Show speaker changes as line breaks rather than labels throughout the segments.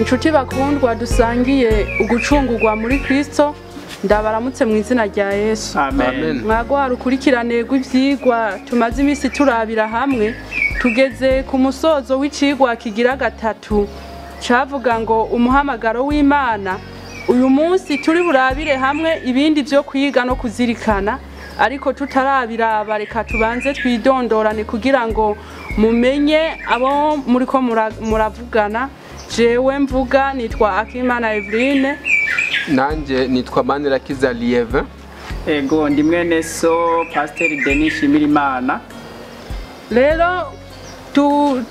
Inshuti bakundwa dusangiye ugucungurwa muri Kristo, ndabaramutse mu izina rya Yesu.
Amen.
Mwagwa rukurikirane rw'ivyigwa tumaze iminsi turabira hamwe, tugeze ku musozo w'icigwa kigira gatatu cavuga ngo umuhamagaro w'Imana. Uyu munsi turi burabire hamwe ibindi vyo kwiga no kuzirikana, ariko tutarabiraba reka tubanze twidondorane kugira ngo mumenye abo muriko muravugana. Jewe mvuga nitwa Akimana Eveline.
Nanje nitwa Manirakiza Lieve.
Ego ndi mwene so Pastor Denis Shimirimana.
Rero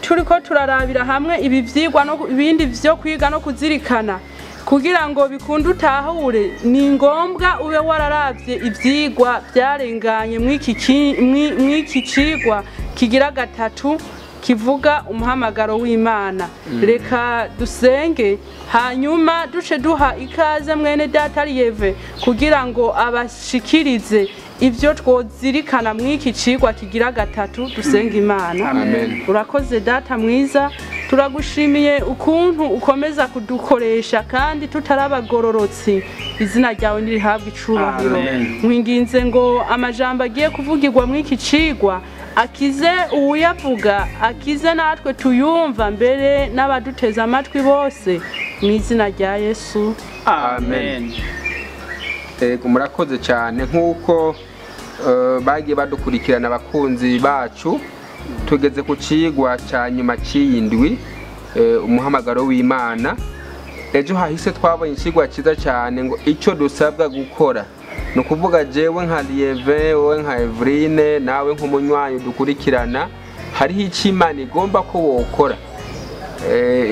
turiko turarabira hamwe ibi vyigwa no ibindi vyo kwiga no kuzirikana kugira ngo bikunde utahure, ni ngombwa ube wararavye ivyigwa byarenganye mw'iki cigwa kigira gatatu kivuga umuhamagaro w'Imana. Reka dusenge hanyuma duce duha ikaze mwene data Lieve kugira ngo abashikirize ivyo twozirikana mw'iki cigwa kigira gatatu. Dusenge Imana.
Amen.
Urakoze data mwiza, turagushimiye ukuntu ukomeza kudukoresha kandi tutarabagororotsi. Izina ryawe nirihabwe icubahiro. Mwinginze ngo amajambo agiye kuvugirwa mw'iki cigwa akize uwuyavuga, akize natwe tuyumva mbere n'abaduteza amatwi bose, mu izina rya Yesu.
Amen. Ego murakoze cyane. Nkuko bagiye badukurikirana abakunzi bacu, tugeze ku cigwa cya nyuma cy'iyindwi, umuhamagaro w'Imana. Ejo hahise twabonye icigwa cyiza cyane ngo icyo dusabwa gukora. Ni ukuvuga jewe nka Lieve, wowe nka Eveline, nawe nk'umunywanyi dukurikirana, hariho icyo Imana igomba ko wokora.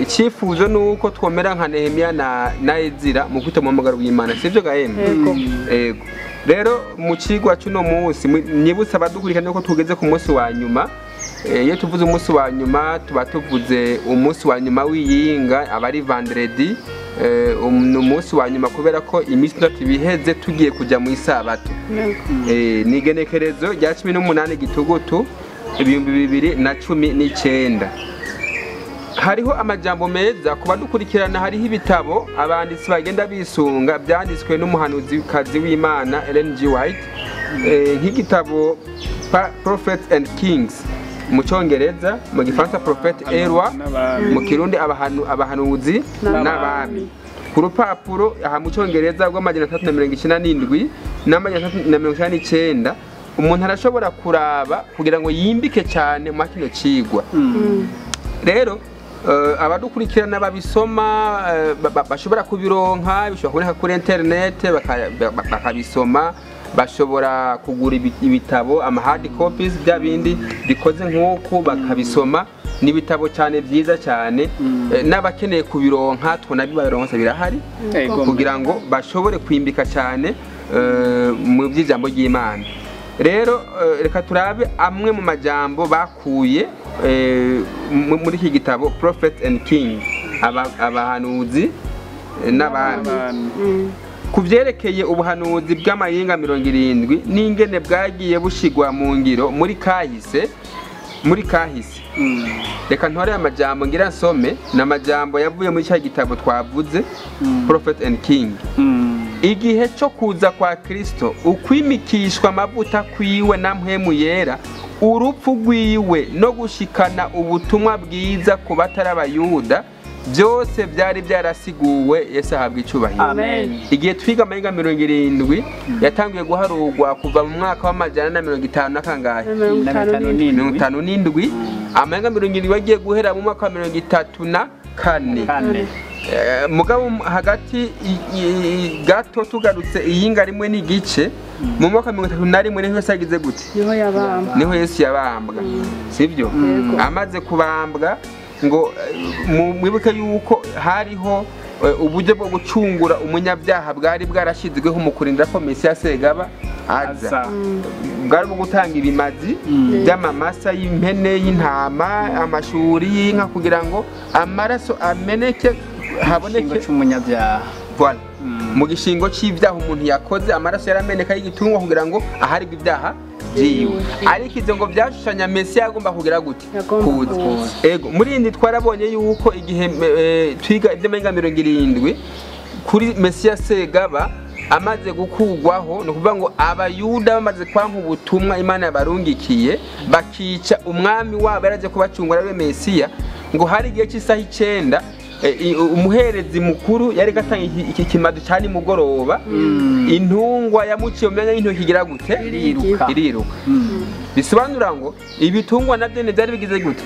Icyifuzo ni uko twomera nka Nehemiya na Ezira mu kwita umuhamagaro w'Imana, sivyo gahembe? Ego. Rero mu cigwa cy'uno munsi nyibutsa abadukurikirana ko tugeze ku munsi wa nyuma. Iyo tuvuze umunsi wa nyuma tuba tuvuze umunsi wa nyuma w'iyinga, aba ari vendredi. Ni umunsi wa nyuma kubera ko iminsi itatu ibiheze tugiye kujya mu isabato. Ni igenekerezo rya 18 Gitugutu 2019. Hariho amajambo meza ku badukurikirana, hariho ibitabo abanditsi bagenda bisunga byanditswe n'umuhanuzikazi w'Imana Ellen G. White, nk'igitabo Prophets and Kings mu Cyongereza, mu Gifaransa Prophète et Roi, mu Kirundi abahanuzi n'abami. Ku rupapuro aha mu Cyongereza rw'amajana 397 n'amajana 399 umuntu arashobora kuraba kugira ngo yimbike cyane mu kino cigwa. Rero abadukurikirana babisoma, bashobora kubironka, bishobora kuboneka kuri internet bakabisoma, bashobora kugura ibitabo ama hard copies bya bindi bikoze nk'uko bakabisoma. Ni ibitabo cyane byiza cyane, n'abakeneye kubironka tunabibaronka birahari kugira ngo bashobore kwimbika cyane mu by'ijambo ry'Imana. Rero reka turabe amwe mu majambo bakuye muri iki gitabo Prophets and Kings, abahanuzi n'abami. Ku vyerekeye ubuhanuzi bw'amayinga 70 n'ingene bwagiye bushigwa mu ngiro muri kahise. Reka ntore amajambo ngira nsome, n'amajambo yavuye muri cya gitabo twavuze Prophet and King. Igihe cyo kuza kwa Kristo, ukwimikishwa amavuta kwiwe na mpwemu yera, urupfu rwiwe no gushikana ubutumwa bwiza ku batari abayuda, byose byari byarasiguwe. Yesu ahabwa icubahiro.
Amen.
Igihe twiga amahinga 70 yatangiye guharurwa kuva mu mwaka w'amajana 50 na kangahe? 57. Amahinga 70 yagiye guhera mu mwaka wa 34. Mugabo hagati gato tugarutse iyinga rimwe n'igice mu mwaka 31 niho Yesu yagize gute? Niho Yesu yabambwa, sivyo? Amaze kubambwa ngo mwibuke yuko hariho uburyo bwo gucungura umunyabyaha bwari bwarashizweho mu kurinda ko Mesiya Segaba aza. Bwari bwo gutanga ibimazi by'amamasa y'impene, y'intama, amashuri y'inka kugira ngo amaraso ameneke haboneke
umunyabyaha.
Voilà. Mu gishingo c'ivyaha umuntu yakoze amaraso yarameneka y'igitungwa kugira ngo aharigwe ibyaha vyiwe. Ariko ivyo ngo vyashushanya Mesiya agomba kugira gute? Kuza. Ego, muri indi twarabonye yuko igihe twiga ivy'amenga 70 kuri Mesiya Segaba amaze gukugwaho, ni ukuvuga ngo abayuda bamaze kwanka ubutumwa Imana yabarungikiye, bakica umwami wabo yaraje kubacungura ariwe Mesiya, ngo hari igihe cy'isaha 9 umuherezi mukuru yari gatanga iki kimado cyane mugoroba, intungwa yamuciye mu myanya y'intoki igira gute? Iriruka. Bisobanura ngo ibitungwa navyo byari bigize gute?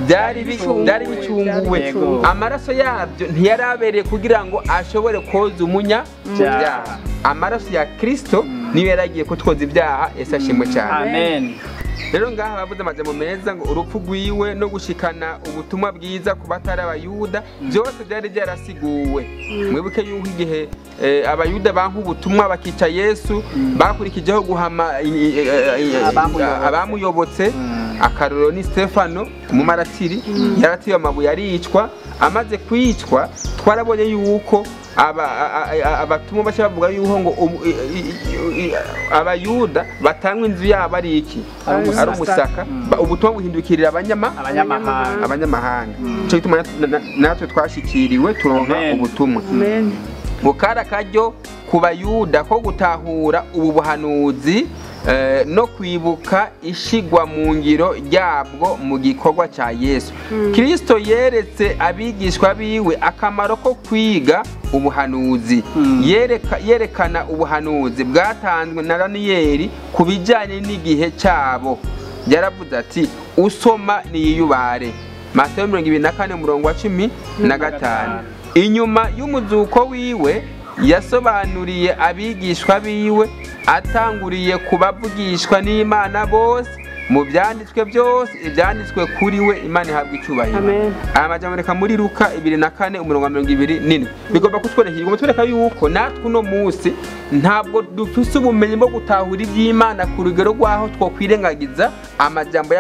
Byari bicunguwe. Amaraso yabyo ntiyarabereye kugira ngo ashobore koza umunya byaha. Amaraso ya Kristo niyo yaragiye kutwoza ibyaha. Yesu ashimwe cyane.
Amen.
Rero ngaha bavuze amajambo meza ngo urupfu rwiwe no gushikana ubutumwa bwiza ku batari abayuda byose byari byarasiguwe. Mwibuke yuko igihe abayuda banka ubutumwa bakica Yesu, bakurikijeho guhama abamuyobotse. Akarorero ni Stefano umumaratiri, yaratiwe amabuye aricwa. Amaze kwicwa twarabonye yuko abatumwa baca bavuga yuko ngo abayuda batangwa inzu yabo ari iki? Ari umusaka. Ubutumwa buhindukirira abanyamahanga. Cyo gituma natwe twashikiriwe turonka ubutumwa. Ngo kara karyo ku bayuda ko gutahura ubu buhanuzi no kwibuka ishigwa mu ngiro ryabwo mu gikorwa cya Yesu. Kristo yeretse abigishwa biwe akamaro ko kwiga ubuhanuzi. Yerekana ubuhanuzi bwatanzwe na Daniyeli ku bijyanye n'igihe cyabo. Yaravuze ati usoma niyiyubare. Matayo 24 umurongo wa 15. Inyuma y'umuzuko wiwe yasobanuriye abigishwa biwe, atanguriye kubavugishwa n'Imana bose mu byanditswe byose ibyanditswe kuri we. Imana ihabwa icyubahiro. Aya majambo reka muri Luka 24 umurongo wa 27. Bigomba kutwereka yuko natwe uno munsi ntabwo dufise ubumenyi bwo gutahura iby'Imana ku rugero rwaho twokwirengagiza amajambo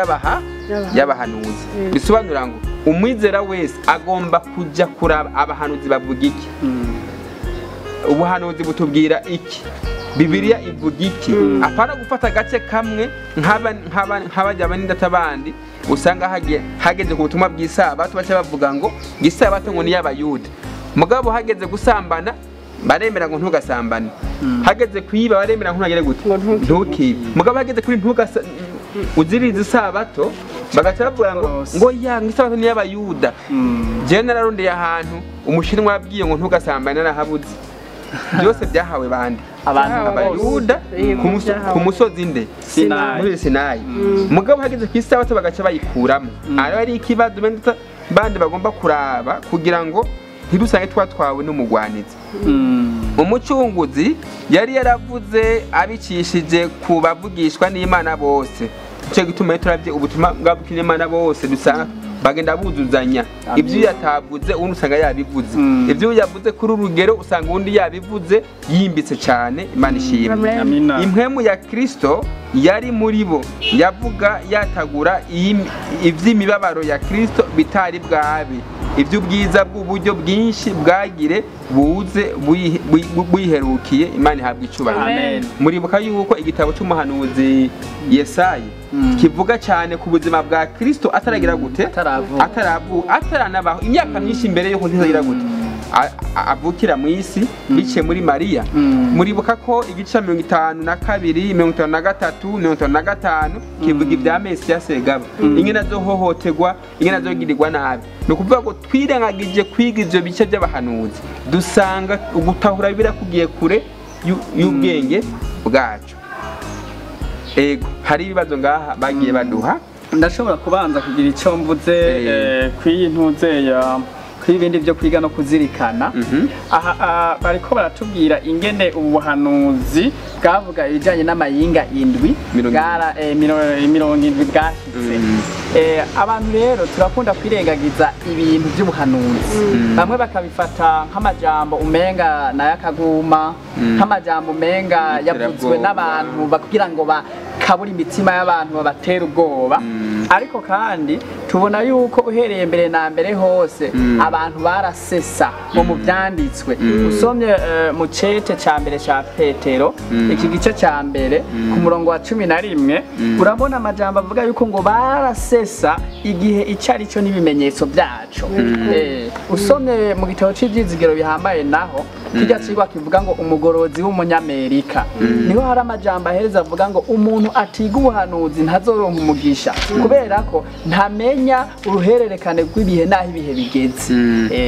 y'abahanuzi. Bisobanura ngo umwizera wese agomba kujya kuraba abahanuzi bavuga iki, ubuhanuzi butubwira iki, Bibiliya ivuga iki. Apana gufata agace kamwe nk'abajya banindata bandi usanga hageze ku butumwa bw'isabato baca bavuga ngo isabato ngo ni y'abayuda, mugabo hageze gusambana baremera ngo ntugasambane, hageze kwiba baremera ngo ntugire gute, ntukibe, mugabo hageze kuri uziriza isabato bagaca bavuga ngo ya isabato ni y'abayuda. Jewe nararondeye ahantu umushinwa yabwiye ngo ntugasambane narahabuze. Byose byahawe bande? Abayuda ku musozi nde? Muri Sinayi. Mugabo hageze ku isabato bagaca bayikuramo. Ari ikibazo bandi bagomba kuraba kugira ngo ntidusange twatwawe n'umugwanizi. Umucunguzi yari yaravuze abicishije ku bavugishwa n'Imana bose. Cyo gituma turabye ubutumwa bw'Imana bose dusanga bagenda buzuzanya. Ibyo yatavuze undi usanga yabivuze, ibyo yavuze kuri urugero usanga undi yabivuze yimbitse cyane. Imana ishimwe. Impwemu ya Kristo yari muri bo, yavuga yatagura iby'imibabaro ya Kristo bitari bwabe, iby'ubwiza bw'uburyo bwinshi bwagire buze buyiherukiye. Imana ihabwa icyubahiro. Muribuka yuko igitabo cy'umuhanuzi Yesaya kivuga cyane ku buzima bwa Kristo ataragira gute, ataranabaho imyaka myinshi mbere yuko ntizagira gute avukira mu isi biciye muri Mariya. Muribuka ko igice 52, 53, 55 kivuga ibya Mesiya Segaba, ingene azohohoterwa, ingene azogirirwa nabi. Ni ukuvuga ngo twirengagije kwiga ivyo bice by'abahanuzi dusanga ugutahura birakugiye kure y'ubwenge bwacu. Ego, hari ibibazo ngaha bagiye baduha.
Ndashobora kubanza kugira icyo mvuze kw'iyi ntuze ya kw'ibindi byo kwiga no kuzirikana. Aha bariko baratubwira ingene ubuhanuzi bwavuga ibijanye n'amayinga 7 bwara 70 bwashitse. Abantu rero turakunda kwirengagiza ibintu by'ubuhanuzi, bamwe bakabifata nk'amajambo umenga nayakaguma, nk'amajambo umenga yavuzwe n'abantu bakugira ngo bakabura imitima y'abantu babatera ubwoba. Ariko kandi tubona yuko uhereye mbere na mbere hose abantu barasesa mu byanditswe. Usomye mu cete ca mbere ca Petero, iki gice ca mbere ku murongo wa 11, urabona amajambo avuga yuko ngo barasesa igihe icari cyo n'ibimenyetso byaco. Usomye mu gitabo c'ivyizigiro bihambaye naho kijya cigwa kivuga ngo umugorozi w'umunyamerika, niho hari amajambo ahereza avuga ngo umuntu atiga ubuhanuzi ntazoronka umugisha, kubera ko ntamenya uruhererekane rw'ibihe n'aho ibihe bigeze.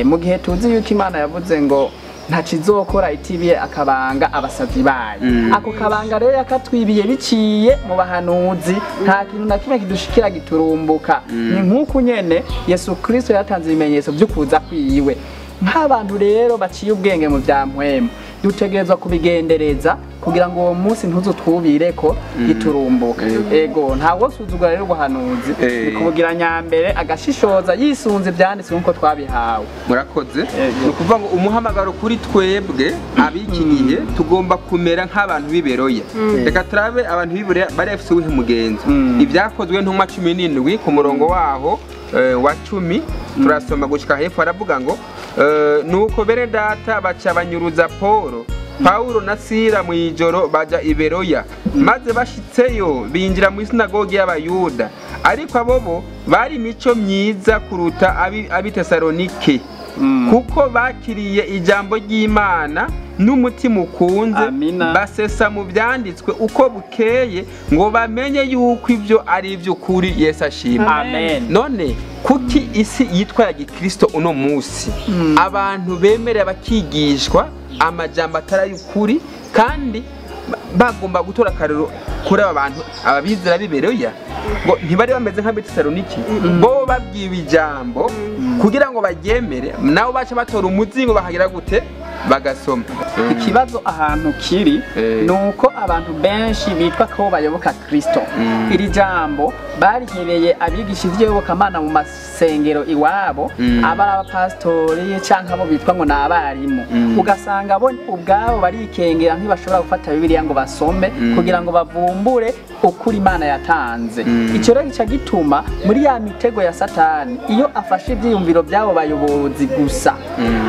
Mu gihe tuzi yuko Imana yavuze ngo ntakizokora itibiye akabanga abasavyi bayo, ako kabanga rero yakatwibiye biciye mu bahanuzi, nta kintu na kimwe kidushikira giturumbuka. Ni nk'uku nyene Yesu Kristo yatanze ibimenyetso vy'ukuza kwiwe. Nk'abantu rero baciye ubwenge mu vya mpwemu dutegerezwa kubigendereza kugira ngo uwo munsi ntuzutwubireko giturumbuka. Ego, ntawo suzugura rero ubuhanuzi, ni kubugira nyambere agashishoza yisunze ivyanditswe nkuko twabihawe.
Murakoze. Ni ukuvuga ngo umuhamagaro kuri twebwe ab'iki gihe tugomba kumera nk'abantu b'iberoya. Reka turabe abantu b'iberoya bari bafise uwuhe mugenzo. Ibyakozwe ntumwa 17 ku murongo waho wa 10 turasoma gushika hepfo, aravuga ngo nuko bene data baca banyuruza Paulo na Sila mu ijoro baja i Beroya, maze bashitseyo binjira mu sinagogi y'Abayuda, ariko abobo bari imico myiza kuruta abi Tesalonike, kuko bakiriye ijambo ry'Imana n'umutima ukunze, basesa mu byanditswe uko bukeye ngo bamenye yuko ibyo ari iby'ukuri. Yesu ashimwe.
Amen.
None kuki isi yitwa ya Gikristo uno munsi abantu bemera bakigishwa amajambo atari y'ukuri, kandi bagomba gutora akarero kuri aba bantu ababizera b'iberoya ngo ntibari bameze nk'abitesaloniki, bo babwiwe ijambo kugira ngo baryemere, nabo baca batora umuzingo bakagira gute bagasoma.
Ikibazo ahantu kiri nuko abantu benshi bitwa ko bayoboka Kristo, iri jambo barihereye abigisha ivy'iyobokamana mu masengero iwabo, abari abapasitori canke abo bitwa ngo ni abarimu, ugasanga bo ubwabo barikengera ntibashobora gufata Bibiliya ngo basome kugira ngo bavumbure ukuri Imana yatanze. Ico rero gica gituma muri ya mitego ya Satani iyo afashe ivyiyumviro by'abo bayobozi gusa,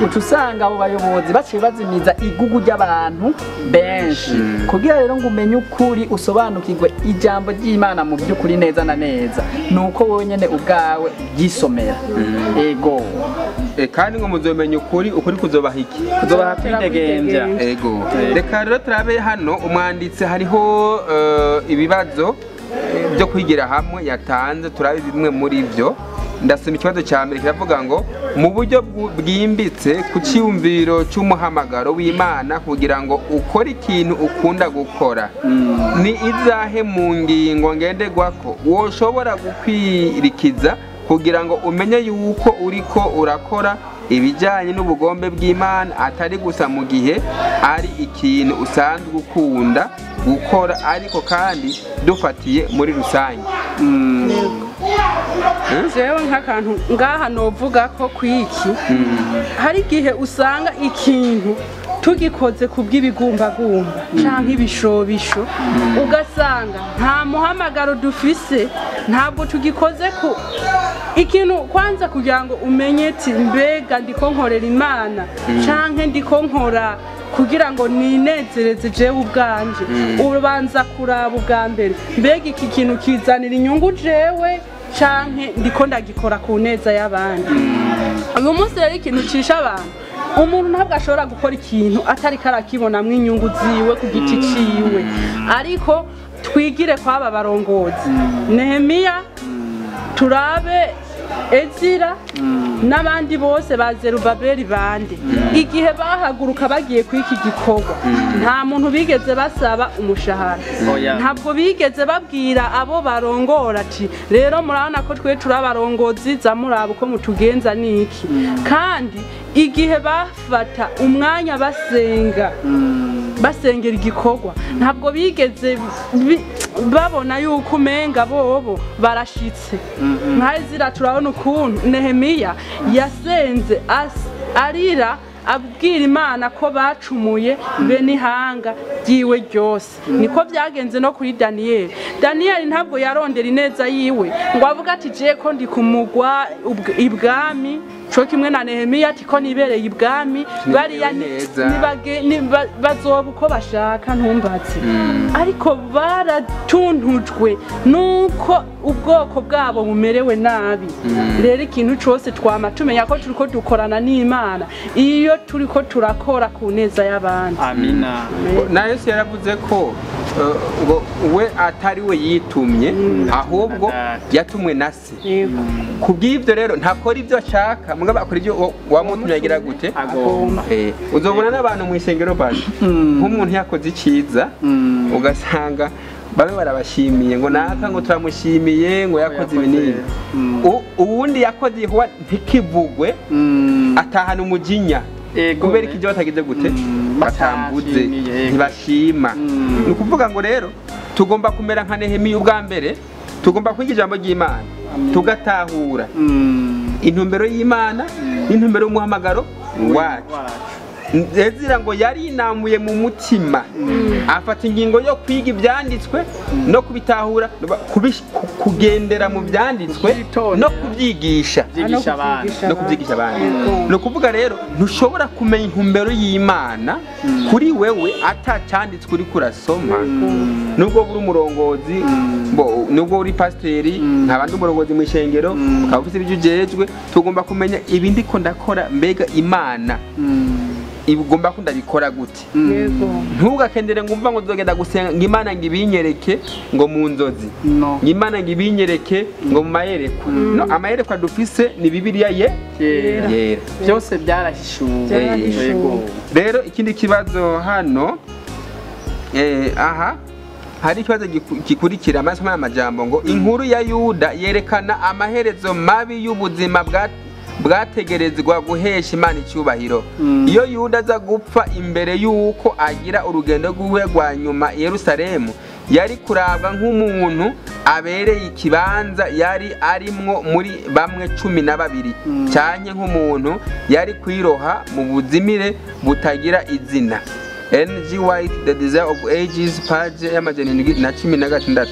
uca usanga abo bayobozi baciye bazimiza igugu ry'abantu benshi. Kugira rero ngo umenye ukuri usobanukirwe ijambo ry'Imana mu by'ukuri neza na neza, nuko wowe nyene ubwawe ryisomera. Ego.
Kandi ngo muzomenya ukuri, ukuri kuzobaha iki?
Kuzobaha kwidegemvya.
Ego. Reka rero turabe hano umwanditsi hariho ibibazo byo kwigira hamwe yatanze, turabe bimwe muri byo. Ndasoma ikibazo cya mbere kiravuga ngo mu buryo bwimbitse ku cyiyumviro cy'umuhamagaro w'Imana kugira ngo ukore ikintu ukunda gukora, ni izahe mu ngingo ngenderwako woshobora gukwirikiza kugira ngo umenye yuko uriko urakora ibijyanye n'ubugombe bw'Imana, atari gusa mu gihe ari ikintu usanzwe ukunda gukora, ariko kandi dufatiye muri rusange.
Jewe nk'akantu ngaha novuga ko kwiki hari igihe usanga ikintu tugikoze ku bw'ibigumbagumba canke ibishobisho, ugasanga nta muhamagaro dufise, ntabwo tugikoze ku ikintu. Kwanza kugira ngo umenye ati mbega ndiko nkorera Imana canke ndiko nkora kugira ngo ninezereze jewe ubwanje, ubanza kuraba ubwa mbere mbega iki kintu kizanira inyungu jewe canke ndiko ndagikora ku neza y'abandi. Uyu munsi rero ikintu cisha abantu, umuntu ntabwo ashobora gukora ikintu atari karakibonamwo inyungu ziwe ku giti ciwe. Ariko twigire kwaba barongozi Nehemiya, turabe Ezira n'abandi bose ba Zerubabeli bande, igihe bahaguruka bagiye kwiki gikorwa nta muntu bigeze basaba umushahara, ntabwo bigeze babwira abo barongora ati rero murabona ko twe turabarongozi za muraba uko mutugenza niki. Kandi igihe bafata umwanya basenga basengera igikorwa, ntabwo bigeze babona yuko umenga bobo barashitse. Nka Ezira turabona ukuntu Nehemiya yasenze arira abwira Imana ko bacumuye be n'ihanga ryiwe ryose. Niko byagenze no kuri Daniyeli. Daniyeli ntabwo yarondera ineza yiwe ngo avuge ati je ko ndi kumugwa ibwami, co kimwe na Nehemiya ati ko nibereye ibwami, bariya bazoba uko bashaka ntumbatse. Ariko baratuntujwe nuko ubwoko bwabo bumerewe nabi. Rero ikintu cose twama tumenya ko turiko dukorana n'Imana iyo turiko turakora ku neza y'abandi.
Amina.
Na Yesu yaravuze ko ngo we atari we yitumye, ahubwo yatumwe na se. Kubw'ivyo rero ntakora ivyo ashaka, mugabo akora ivyo wamutumye agira gute
agomba.
Uzobona n'abantu mu isengero baje nk'umuntu yakoze iciza, ugasanga bamwe barabashimiye ngo naka ngo turamushimiye ngo yakoze ibi n'ibi, uwundi yakoze ihwa ntikivugwe, atahana umujinya kubera ikijyo batagize gute batambuze, ntibashima. Ni ukuvuga ngo rero tugomba kumera nka Nehemiya. Ubwa mbere tugomba kwiga ijambo ry'Imana, tugatahura intumbero y'Imana n'intumbero y'umuhamagaro wacu. Ezira ngo yari inamuye mu mutima, afata ingingo yo kwiga ibyanditswe no kubitahura, kugendera mu byanditswe no kubyigisha abandi. Ni ukuvuga rero ntushobora kumenya intumbero y'Imana kuri wewe atacyanditswe uri kurasoma. Nubwo uri umurongozi, nubwo uri pasiteri, ntabandi umurongozi mu ishengero, ukaba ufite ibyo ujejwe, tugomba kumenya ibi ndiko ndakora, mbega Imana igomba ko ndabikora gute. Ntugakendere ngo umva ngo nzogenda gusenga ngo Imana ngo ibinyereke ngo mu nzozi, ngo Imana ngo ibinyereke ngo mu mayerekwa. No, amayerekwa dufise ni Bibiliya ye yera,
byose byarahishuwe.
Rero ikindi kibazo hano, aha hari ikibazo gikurikira amasomo y'amajambo ngo inkuru ya Yuda yerekana amaherezo mabi y'ubuzima bwategerezwa guhesha Imana icyubahiro. Iyo Yuda aza gupfa imbere y'uko agira urugendo rw'iwe rwa nyuma i Yerusalemu, yari kurabwa nk'umuntu abereye ikibanza yari arimwo muri bamwe 12, canke nk'umuntu yari kwiroha mu buzimire butagira izina. N.G. White, The Desire of Ages, page y'716,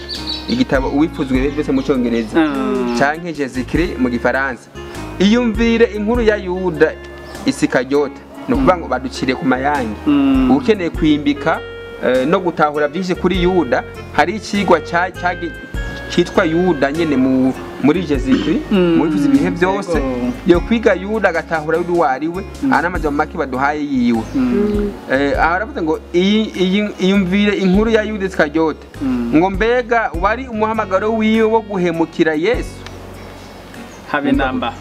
igitabo uwifuzwe ibihe byose mu Cyongereza, canke Jésus-Christ mu Gifaransa. Iyumvire inkuru ya Yuda Isikaryota, ni ukuvuga ngo baduciriye ku mayange. Ukeneye kwimbika no gutahura byinshi kuri Yuda, hari ikigwa cyitwa Yuda nyene muri Jésus-Christ, muri ibihe byose, yo kwiga Yuda agatahura uwo ari we, anamajambo make baduhaye yiwe. Aha baravuze ngo iyumvire inkuru ya Yuda Isikaryota, ngo mbega wari umuhamagaro wiwe wo guhemukira Yesu.
Habe namba.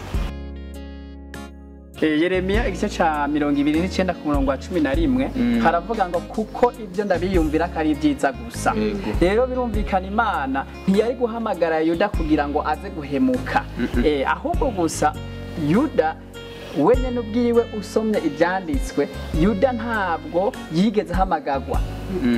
Yeremiya igice ca 29 ku murongo wa 11 haravuga ngo kuko ibyo ndabiyumvira ko ari ibyiza gusa. Rero birumvikana Imana ntiyari guhamagara Yuda kugira ngo aze guhemuka, ahubwo gusa Yuda wenyine ubwiwe usomye ibyanditswe, Yuda ntabwo yigeze ahamagagwa,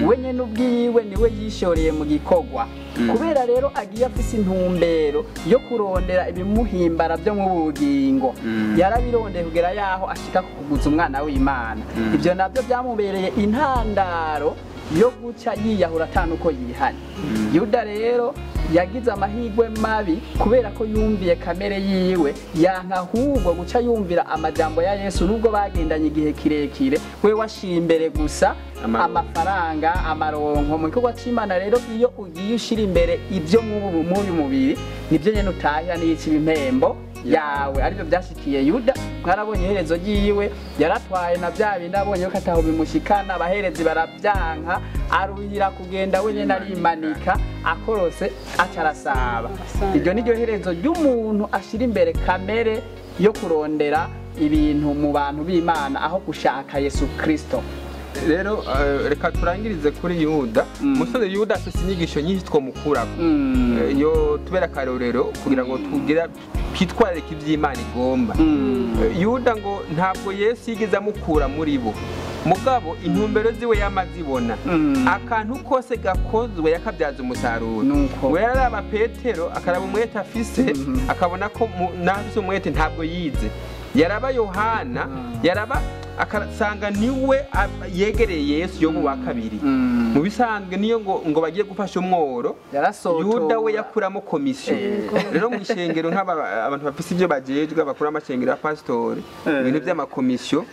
wenyine ubwiwe niwe yishoreye mu gikorwa. Kubera rero agiye afise intumbero yo kurondera ibimuhimbara byo mu bugingo, yarabirondeye kugera yaho ashika kukuguza umwana w'Imana. Ibyo nabyo byamubereye intandaro yo guca yiyahura atanuko yihanye. Yuda rero yagize amahirwe mabi kubera ko yumviye kamere yiwe, yanka ahubwo guca yumvira amajambo ya Yesu nubwo bagendanye igihe kirekire, we washimbere gusa amafaranga, amaronko. Mu gikorwa c'Imana rero iyo ugiye ushira imbere ibyo mw'uyu mubiri, nibyo nyene utahira n'iki impembo yawe. Aribyo byashikiye Yuda, mwarabonye iherezo ryiwe, yaratwaye na bya bindi abonye ko ataho bimushikana, abaherezi barabyanka, aruhira kugenda wenyine arimanika, akorose acarasaba. Iryo ni ryo herezo ry'umuntu ashira imbere kamere yo kurondera ibintu mu bantu b'Imana aho gushaka Yesu Kristo.
Rero reka turangirize kuri Yuda. Umusore Yuda afise inyigisho nyinshi twomukurako, yo tubera akarorero kugira ngo tugira twitwararike ivy'Imana igomba. Yuda ngo ntabwo Yesu yigeze amukura muri bo, mugabo intumbero ziwe yamazibona, akantu kose gakozwe yakabyaza umusaruro. We yararaba Petero akaraba umwete afise, akabona ko nafise umwete ntabwo yize. Yaraba Yohana, yaraba Akasanga niwe yegereye Yesu yo mu wa kabiri. Mu bisanzwe niyo ngo bagiye gufasha umworo,
Yarasotora.
Yuda we yakuramo komisiyo. Rero mu ishengero nk'aba abantu bafise ibyo bajejwe, bakura amashengero ya pasitori, ibintu by'amakomisiyo,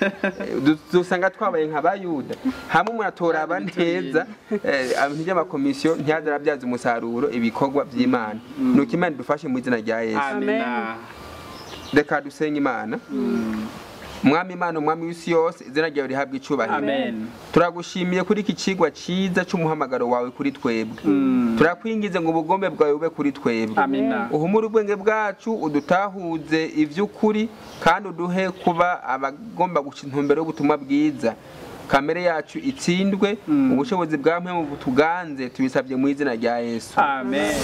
dusanga twabaye nka bayuda, hamwe umuntu atora aba neza, ibintu by'amakomisiyo ntiyaze arabyaza umusaruro ibikorwa by'Imana. Nuko Imana idufashe mu izina rya Yesu.
Amina.
Reka dusenge Imana. Mwami Imana, umwami w'isi yose, izina ryawe rihabwe icubahiro.
Amen.
Turagushimiye kuri iki cigwa ciza c'umuhamagaro wawe kuri twebwe. Turakwingize ngo ubugombe bwawe bube kuri twebwe.
Amina.
Uhumure ubwenge bwacu, udutahuze ivy'ukuri, kandi uduhe kuba abagomba guca intumbero y'ubutumwa bwiza. Kamere yacu itsindwe, ubushobozi bwa mpwemu butuganze, tubisabye mu izina rya Yesu.
Amen.